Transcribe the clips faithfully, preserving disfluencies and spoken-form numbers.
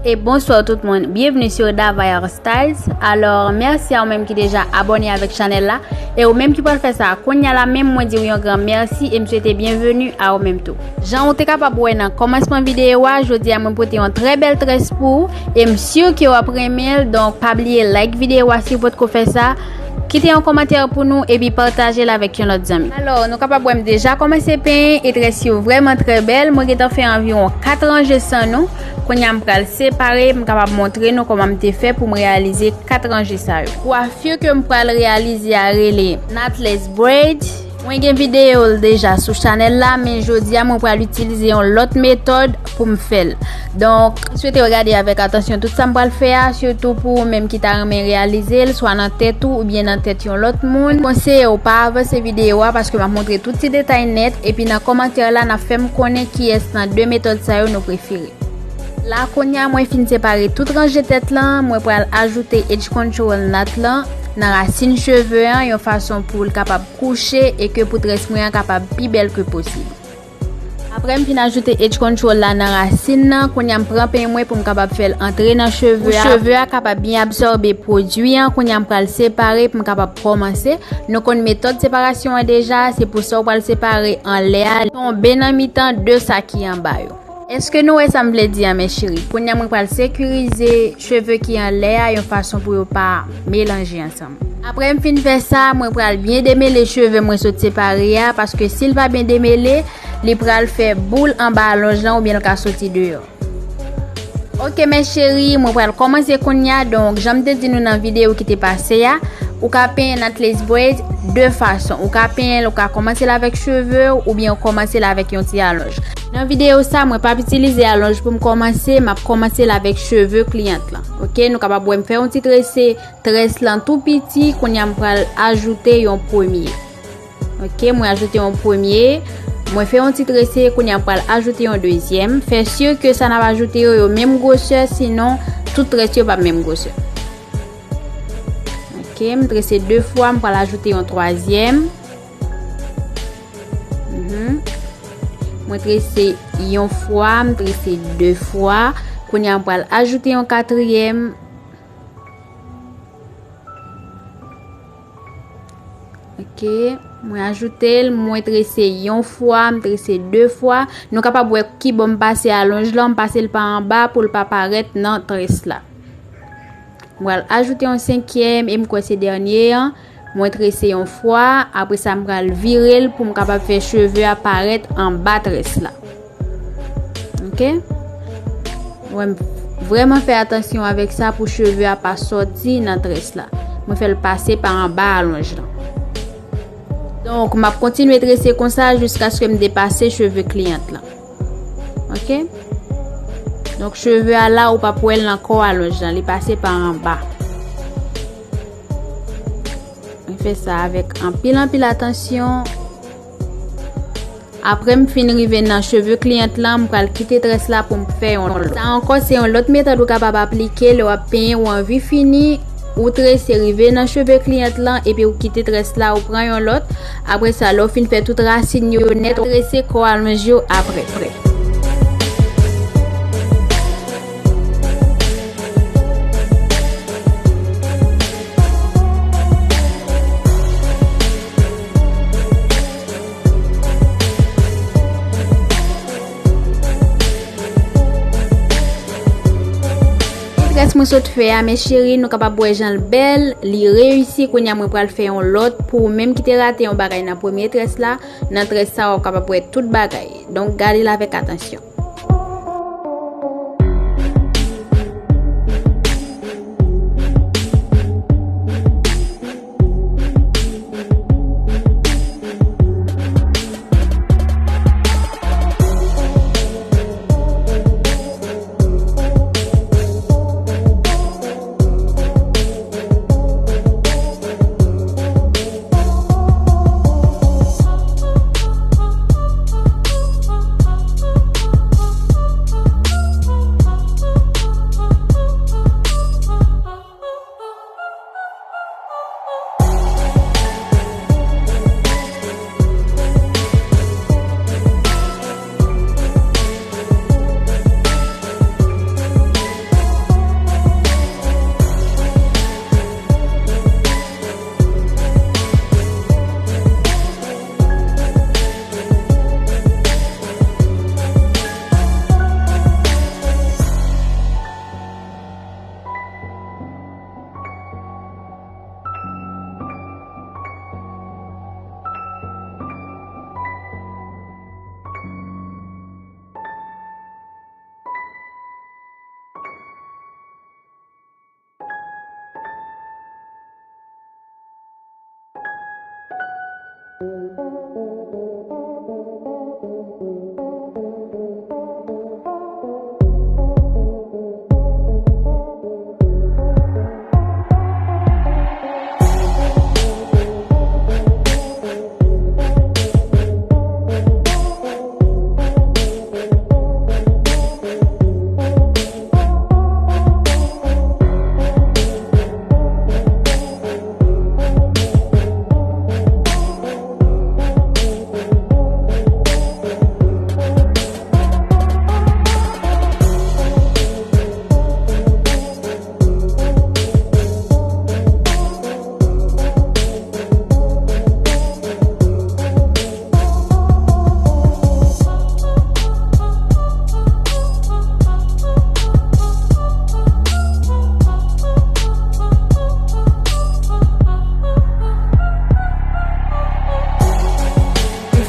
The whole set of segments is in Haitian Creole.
E bonswa tout moun, byenvni sou Dava Hairstyles. Alò, mèsi a ou menm ki deja abòne avèk chanèl la. E ou menm ki pral fè sa kounye a la menm, mwen di w yon gran mèsi e m swete byenvni a ou menm tou. Jan ou te kapab wè nan kòmansman videyo a, jodi a mwen pote yon trè bèl très pou ou e m si ke w ap renmen l. Donk, pa bliye like videyo a si w potko fè sa. Kite yon kòmantè pou nou epi pataje l avèk yon lòt zanmi. Alò, nou kapab wè m deja kòmanse penyen e très yo vrèman trè bèl. Mwen gentan fè anviwon kat ranje san nou. Kounye a m pral separe, m kapab montre nou kòman m te fè pou m reyalize kat ranje sa yo. Kwafir ke m pral reyalize a rele Knotless Braid. Mwen gen videyo l deja sou chanèl la, men jodi a mwen pral itilize yon lòt metòd pou m fè l. Donk, m swete w gade avèk atansyon tout sa m pral fè a, sitou pou ou menm ki ta renmen reyalize l, swa nan tèt ou oubyen nan tèt yon lòt moun. Konseye w pa avanse videyo a paske m ap montre tout ti detay nèt, epi nan kòmantè la n ap fè m konnen kiyès nan de metòd sa yo nou prefere. La kounye a mwen fin separe tout ranje tèt lan, mwen pral ajoute edge control knot lan nan rasin cheve an yon fason pou l kapab kouche e ke pou très mwen an kapab pi bèl ke posib. Apre m fin ajoute edge control la nan rasin nan, kounye a m pran penyen mwen pou m kapab fè l antre nan cheve a. Pou cheve a kapab byen absòbe pwodui an, kounye a m pral separe pou m kapab kòmanse. Nou konn metòd separasyon an deja, se pou sa w pral separe anlè a, tonbe nan mitan de sa ki anba yo. Èske nou wè sa m vle di a, mes chéries? Kounye a mwen pral sekirize cheve ki anlè a yon fason pou yo pa melanje ansanm. Apre m fin fè sa, mwen pral byen demele cheve mwen sot separe a, paske si l pa byen demele, li pral fè boul anba alonj lan oubyen l ka soti deyò. Ok, mes chéries, mwen pral kòmanse kounye a. Donk, jan m te di nou nan videyo ki te pase a, ou ka penyen knotless braid de fason. Ou ka penyen l, ou ka kòmanse l avèk cheve w, oubyen ou kòmanse l avèk yon ti alonj. Nan videyo sa, mwen p ap itilize alonj pou m kòmanse, m ap kòmanse l avèk cheve kliyant lan. Ok, nou kapab wè m fè yon ti trese très lan tou piti, kounye a m pral ajoute yon premye. Ok, mwen ajoute yon premye, mwen fè yon ti trese, kounye a m pral ajoute yon dezyèm. Fè si ke sa n ap ajoute yo, yo menm gwosè, sinon tout très yo p ap menm gwosè. Ok, m trese de fwa, m pral ajoute yon twazyèm. Mhm. Mwen trese yon fwa, m trese de fwa. Kounye a m pral ajoute yon katriyèm. Ok, mwen ajoute l, mwen trese yon fwa, m trese de fwa. Nou kapab wè kibò m pase alonj lan, m pase l pa anba pou l pa parèt nan très la. Mwen al ajoute yon senkyèm e m kwè se dènye an. Mwen trese yon fwa, apre sa m pral vire l pou m kapab fè cheve a parèt anba très la. Ok? Wè m vrèman fè atansyon avèk sa pou cheve a pa sòti nan très la. Mwen fè l pase pa anba alonj lan. Donk, m ap kontinye trese konsa jiskaske m depase cheve kliyant lan. Ok? Donk, cheve a la, ou p ap wè l nan kò alonj lan, li pase pa anba. Mwen fè sa avèk anpil, anpil atansyon. Apre m fin rive nan cheve kliyant lan, m pral kite très la pou m fè yon lòt. Sa ankò, se yon lòt metòd ou kapab aplike lè w ap penyen ou anvi fini, ou trese rive nan cheve kliyant lan, epi ou kite très la, ou pran yon lòt. Apre sa, lè w fin fè tout rasin yo nèt, ou trese kò alonj yo apre. Très mwen sot fè a, mes chéries, nou kapab wè jan l bèl, li reyisi. Kounye a mwen pral fè yon lòt pou ou menm ki te rate yon bagay nan premye très la. Nan très sa, w ap kapab wè tout bagay. Donk, gade l avèk atansyon. M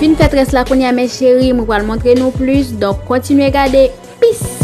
fin fè très la kounye a, mes chéries, mwen pral montre nou plis, donk kontinye gade. Peace!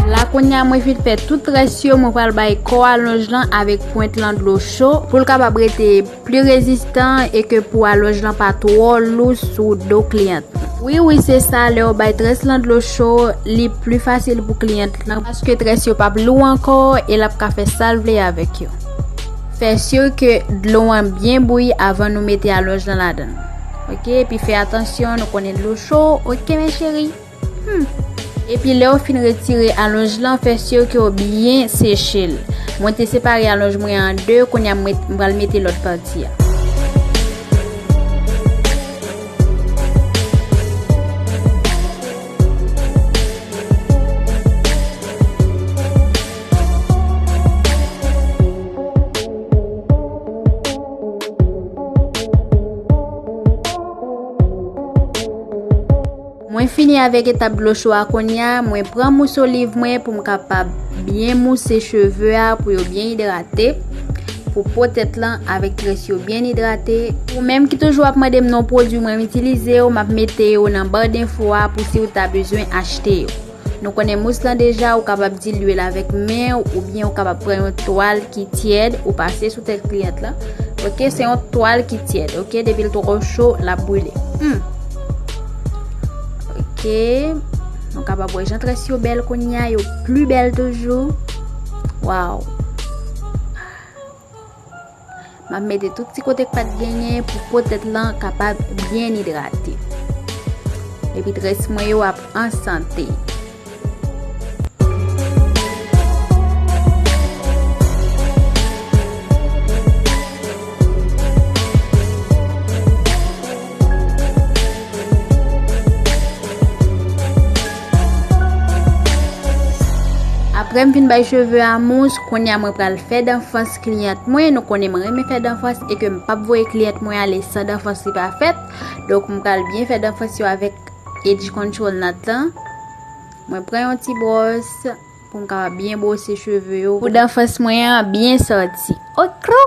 La kounye a mwen fin fè tout rès yo, mwen pral bay kò alonj lan avèk pwent lan dlo cho pou l kapab rete pli rezistan e ke pou alonj lan pa twò lou sou do kliyant. Wi, wi, se sa, lè w bay rès lan dlo cho, li pli fasil pou kliyant lan paske rès yo p ap lou ankò e l ap ka fè sa l vle avèk yo. Fè si ke dlo an byen bouyi avan nou mete alonj lan ladan l. Oke, epi fè atansyon, nou konnen dlo cho, oke, mes chéris? Hmm. Epi lè w fin retire alonj lan, fè si ke w byen seche l. Mwen te separe alonj mwen an de, kounye a mwen, m pral mete lòt pati a. Mwen fini avèk etap dlo cho a kounye a, mwen pran mous oliv mwen pou m kapab byen mouse cheve a, pou yo byen idrate, pou po tèt lan avèk rès yo byen idrate. Ou menm ki toujou ap mande m non pwodui mwen itilize yo, m ap mete yo nan ba enfo a pou si w ta bezwen achte yo. Nou konnen mous lan deja, ou kapab dilye l avèk men w, oubyen ou kapab pran yon twal ki tyèd, ou pase sou tèt kliyant lan. Oke, se yon twal ki tyèd, oke, depi l twò cho, l ap brile. Hmm. Oke, nou kapab wè jan rès yo bèl kounye a, yo pli bèl toujou. Waw. M ap mete tout ti kote k pa t genyen pou po tèt lan kapab byen idrate. Epi rès mwen yo ap an sante. Apre m fin bay cheve a mous, kounye a mwen pral fè danfans kliyant mwen. Nou konnen mwen renmen fè danfans e ke m p ap voye kliyant mwen ale san danfans li pa fèt. Donk, m pral byen fè danfans yo avèk edge control nan tan. Mwen pran yon ti bwòs pou m kapab byen bwose cheve yo, pou danfans mwen an byen sòti. Okro!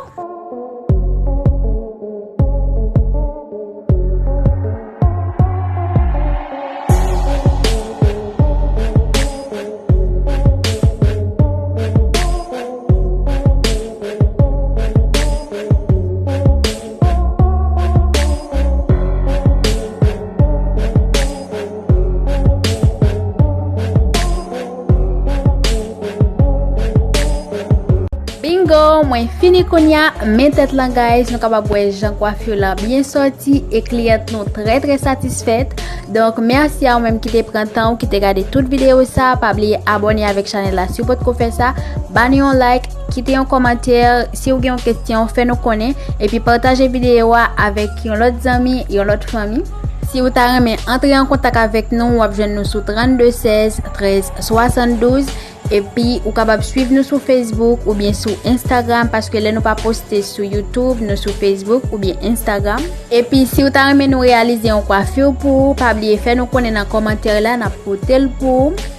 Bingo, mwen fini kounye a, men tèt lan, guys, nou kapab wè jan kwafi lan byen sòti e kliyant nou trè, trè satisfèt. Donk, mèsi a ou menm ki te pran tan ou ki te gade tout videyo sa. Pa bliye abòne avèk chanèl la si w potko fè sa. Ba nou yon like, kite yon kòmantè. Si w gen yon kesyon, fè nou konnen. Epi pataje videyo a avèk yon lòt zanmi, yon lòt fanmi. Si w ta renmen antre an kontak avèk nou, w ap jwenn nou sou trannde sèz trèz swasanndouz. Epi, ou kapab swiv nou sou Facebook oubyen sou Instagram, paske lè nou pa poste sou YouTube, nou sou Facebook oubyen Instagram. Epi, si w ta renmen nou reyalize yon kwafi pou ou, pa bliye fè nou konnen nan kòmantè la, n ap pote l pou ou.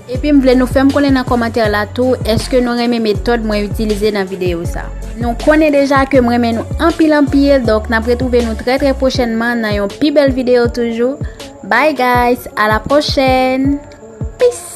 Epi, m vle nou fè m konnen nan kòmantè la tou, èske nou renmen metòd mwen itilize nan videyo sa? Nou konnen deja ke m renmen nou anpil, anpil, donk n ap retwouve nou trè, trè pwochènman nan yon pi bèl videyo toujou. Bye guys, à la prochaine! Peace!